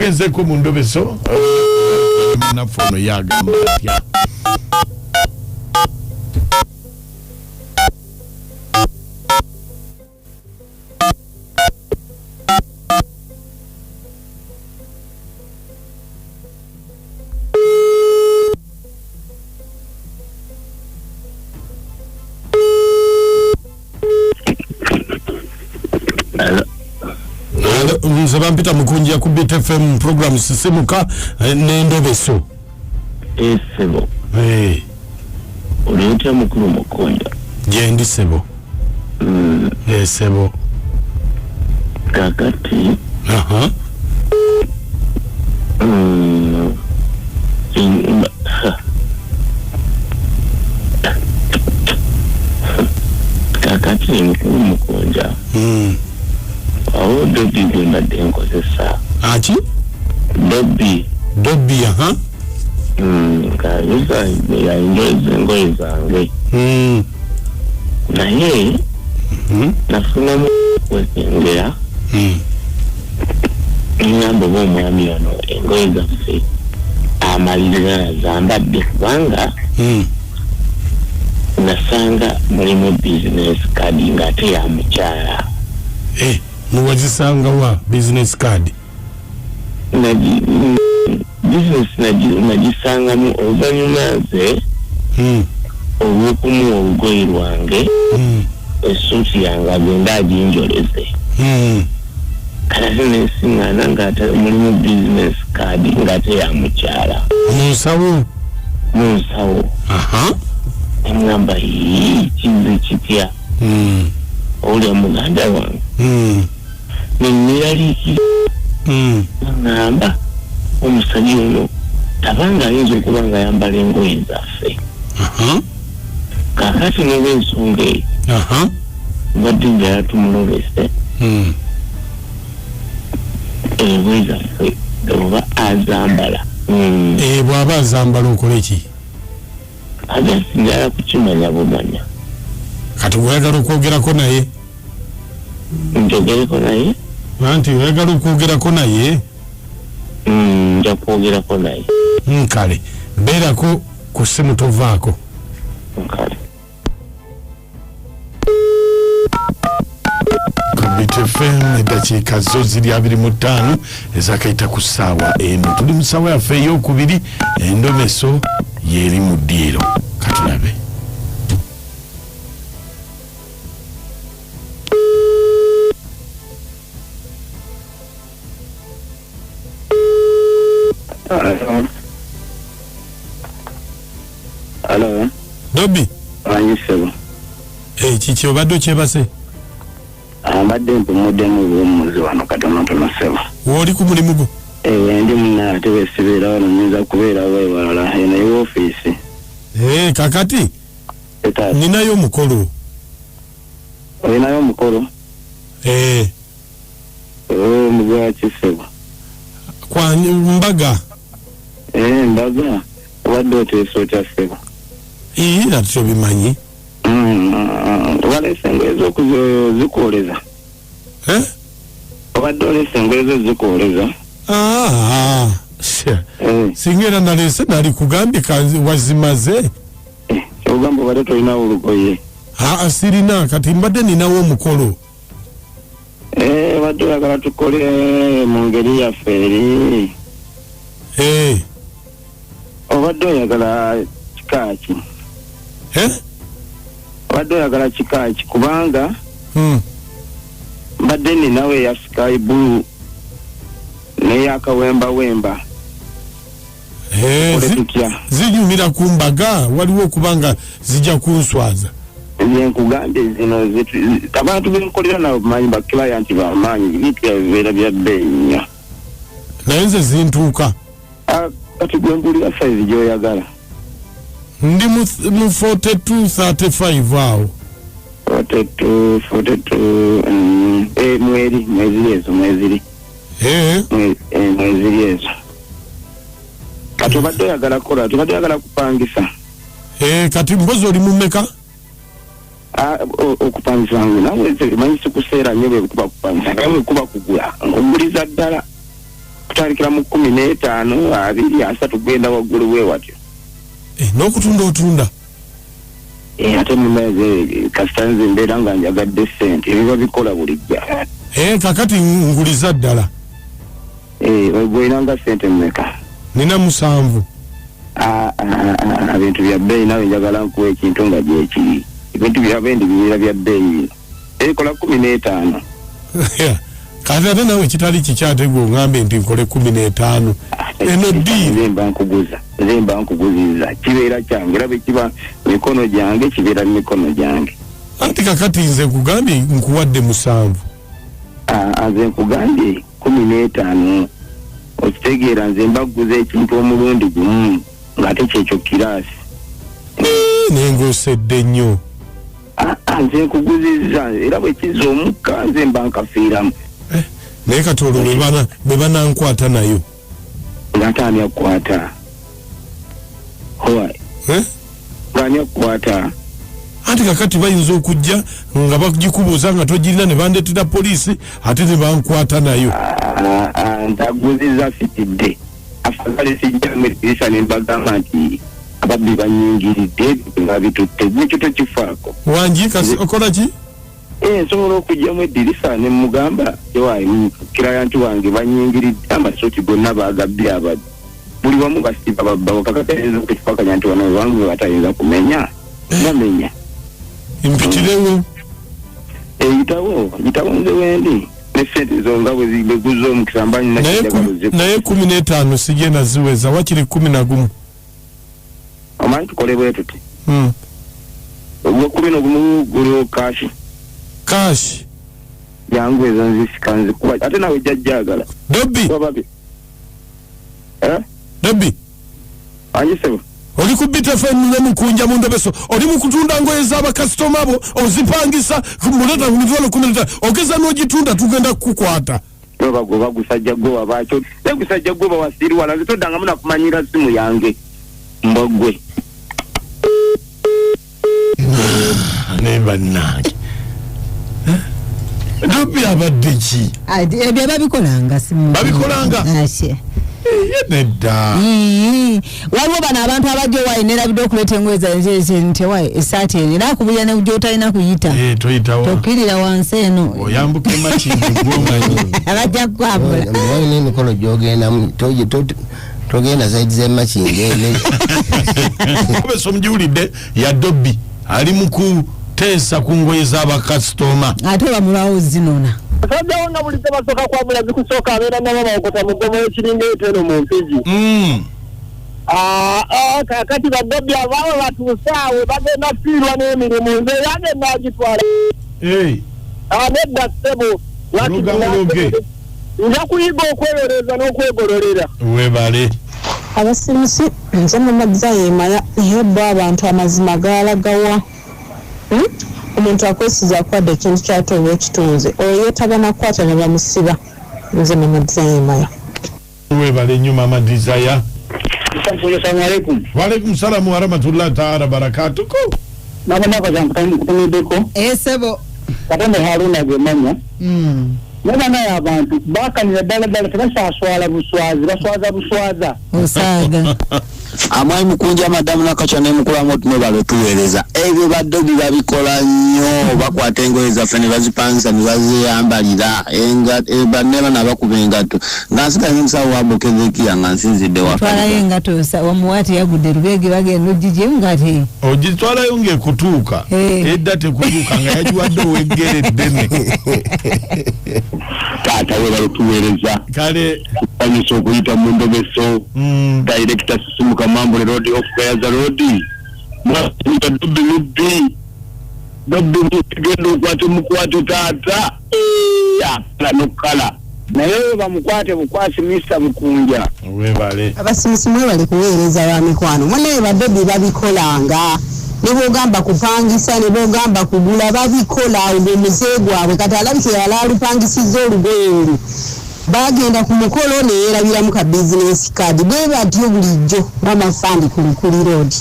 Tugenzeko mu ndobeso naffe ono yagamba atya? Nze bampita Mukunja ku Bit FM, program Sisimuka n'endobeso. Esebo. Oli otya, mukulu Mukunja? Gyendi, sebo. Sebo. Kakati kakati mukulu Mukunja, awo dobbi gwe mbadde nkozesa. Aki? Dobbi. Dobbi, aha. Ng'ayoza yayinjoza engoye zange, naye nafunamu okwekengera, ngamba oba omwami ono engoye zaffe amaliriza zambadde, kubanga nasanga mulimu business card ng'ate ya mukyala. Eh, muwazisanga wa business card? Business nagisangamu oluvannyuma nze olw'okumuwa olugoye lwange, essuuti yange, agende aginjoleze. Kale ate nesiŋŋaana ng'ate mulimu business card ng'ate ya mukyala. Mu nsawo? Mu nsawo. Neŋŋamba, "Yii, kize kitya?" Owulira muganda wange? Neneraliikira, ŋŋamba omusajja ono tabanga ayinza okuba nga ayambala engoye zaffe. Kaakati n'olwensonga eyo, mbadde njala tumulobese engoye zaffe oba azambala. Eh, bw'aba azambala okole ki? Ate njala kukimanya bumanya. Kati oyagala okwogerako naye? Njogereko naye. Anti oyagala okwogerako naye? Nja kwogerako naye. Kale beerako ku ssimu, tovaako. Kale. Ku Bit FM, eddakiika zo ziri 25 ezakayita ku ssaawa eno. Tuli mu ssaawa yaffe eyokubiri, endomeso yeeri mu ddiiro. Katulabe. Alo. Alo. Dobi. Wangi, ssebo. Eh, kiki, obadde okyebase? Mbadde mpumuddemu obuwummuzi wano katonotono, ssebo. Wooli ku mulimu gwo? Eh, ndi muna, ate bwe sibeera wano nyinza kubeerawo ewalala, eno ewoofiisi. Eh, kakati Etaata. Ninayo omukolo. Olinayo omukolo? Eh. Mugwaki, ssebo? Kwa mbaga. Eh, mbaga. Obadde oteesa otya, ssebo? Ii, ate tobimanyi. Waleese engoye z'okuzikwoleza? Eh? Obadde oleese engoye zo zikwoleza? Ah, Eh, singa era naleese nali kugambye wazimaze. Eh, kyogamba obadde tolinawo olugoye? Aa, sirina. Kati mbadde ninawo omukolo. Eh, obadde oyagala tukole mu ngeri yaffe eri? Eh. Obadde oyagala kika ki? Eh? Obadde oyagala kika ki? Kubanga mbadde ninawo eya sky blue n'eyakawembawemba. Eh, Tukole tutya? Zinyumira ku mbaga, waliwo okuba nga zijja kunswaza. Nze nkugambye, zino abantu benkolera nabo manyi, ba client bamaanyi, bintu byabe bibeera bya bbeeyi nnyo. Naye nze zintuuka. Ah, kati gwe mbulira size gy'oyagala. Ndi mu 42 35 awo. 42, 42, mweri mweziri ezo, mweziri. Eh. Mweziri ezo. Kati obadde oyagala kukola, tobadde oyagala kupangisa? Eh, kati mpozi oli mumeka? Ah, okupangisa nge nawe nze manyi sikuseera nnyo. Bwe kuba kupangisa, naye bwe kuba kugula, nkuguliza ddala. Kutandikira mu 15, 20, 30 kugenda waggulu bwe watyo. Eh, n'okutunda otunda? Eh, ate munaze kasita nze mbeera nga njagadde ssente, ebiba bikola bulijja. Eh, kakati nguliza ddala. Eh, olina nga ssente mmeka? Nina 7. Ah, ah, ah, bintu bya bbeeyi, nawe njagala nkuwa ekintu nga gyekiri. Ebintu byabendi bibeera bya bbeeyi bino. Ekola 15. Kati ate nawe kitali kikyate gwe oŋambe nti nkole 15, eno ddiiri. Nze mba nkuguza, nze mba nkuguziza, kibeera kyange, era bwe kiba mikono gyange, kibeera mu mikono gyange. Anti kakati nze nkugambye nkuwadde 7. Ah, nze nkugambye 15, okitegeera? Nze mbaguza ekintu omulundi gumu ng'ate kyekyo kiraasi. Eh, naye ng'osedde nnyo. Ah, ah, nze nkuguzizza, era bwe kizza omukka nze mba nkafiiramu. Eh, naye kati olwo bwe banankwata nayo? Ng'ate ani akukwata? Owa? Eh? Ng'ani akukwata? Anti kakati bayinza okujja nga bagikubuuza nga togirina, ne bandeetera poliisi ate ne bankwata nayo. Ah, ah, ntaguziza sitidde, afadhali sijjamu eddirisa ne mbagamba nti ababbi banyingiridde, babitutte, nekyo tokifaako. Wangi kasi okola ki? Eh, nsobola okugyamu eddirisa ne mugamba ewayi client wange banyingiridde, amasuuti gonna bagabbye ababbi, buli wamu basiba babbawo. Kakati ayinza okukipakanya nti wano wange batayinza kumenya, bamenya. Mpitirewo? Eyitawo, yitawo, nze wendi ne sente zo nga bwe guzza omukisa mba nina Naye kyenjagala ozikuza. Naye 15 sigenda ziweza, wakiri 11. Omanyi tukole bwe tuti. Ogwa 11 guliwo cash. Cash. Jangu, ezo nzisika nzikuba, ate nawe jajjagala. Dobbi. Wababi, eh? Dobbi. Anjisebo. Oli ku BTFM ne Mukunja mu ndobeso. Oli mu kutunda ngoye z'abakasitoma bo, ozipangisa muleta ku mitwalo 15, ogeza n'ogitunda, tugenda kukukwata. Bagoba gusajja gwe wabakyo, naye gusajja gwe bawasiriwala, nze toddangamu nakumanyira simu yange, mbwa gwe. Naye bannange, Dobbi abadde ki? Ebyo babikolanga simu. Babikolanga? Ashe. Ye nedda. Ii, waliwo bano abantu abajja owaye nerabidde okuleeta engoye zange nti owaye esaati eno era akubulira ne gyotalina kuyita. Eh, toyitawa. Tokkirira wansi eno. Oyambuka emakindi gwomanyi. Abajja kukwambula. Walina emikolo gyogendamu, togenda side z'emakindi. Obeso omugiwulidde ya Dobbi, ali mu kuteesa ku ngoye z'abakasitoma. Ate bamulwawo zinona. Basajjawo nga bulijjo basooka kwabula zikusooka, abeera nabo bawokota mu ggomo ekiringa eteno mu Mpigi. Ah, ah, kakati badobbi abaabo batuuse awo bagenda fiirwa n'emirimu, nze yange naagitwala. Hey. Ah, nedda ssebo. Luga muloge. Nja kuyiga okweyoleza n'okwegololera. Webale. Abasimusi, nze mumadiza yemaya, naye bo abantu amazima galagawa? Omuntu akwesiza akwadde ekintu kyate oba ekitunze, oyo yeetaaga nakukwata ne bamusiba. Nze mumadiza yemaya. Webale nnyo, Mama Desire. Assalamu alaikum. Waalaikum salamu warahmatullahi taala barakatuku. Nabonako zankutumiddeko. Esebo. Katonda Haruna gemanya. Naye banaye abantu bakanira ddala ddala, tebakyaswala buswazi, baswaza buswaza. Osaaga. Amwami Mukunja, madamu Nakaca ne mukulamu otume tuweereza, ebyo baddobi babikola nnyo, bakwata engoye zaffe ne bazipangisa ne baziyambalira. Banne bano abakuba engatto nga nsigaye n'omusawo wa Bukezekiya nga nsinzidde Twalayo waka. Engatto wamuwaati yagudde Lubege, bagenda ogigye ngate. Ogitwalayo ng'ekutuuka. Eh. Edda tekutuuka nga yagiwadde ow'eggere eddene. Taata, webale tuweereza. Kale. Kusanyusa okuyita mu ndobeso. Director Sisimuka Mambule Road of Gayaza Road, mwita Dobbi mubbi, Dobbi mubbi, genda okwate mukwate taata. Akala nokukala naye oyo bamukwate bukwasi, Mr Mukunja. Webale. Abasimusi, mwebale kuweereza ba mikwano. Munaye badobi babikolanga, ne bwogamba kupangisa ne bwogamba kugula babikola, ogwo muze gwabwe. Kati alabika yali alupangisiza olugoye olwo, bagenda ku mukolo neyerabiramu ka business card, bwe batyo bulijjo. Mama Fandi ku Lukuli Road.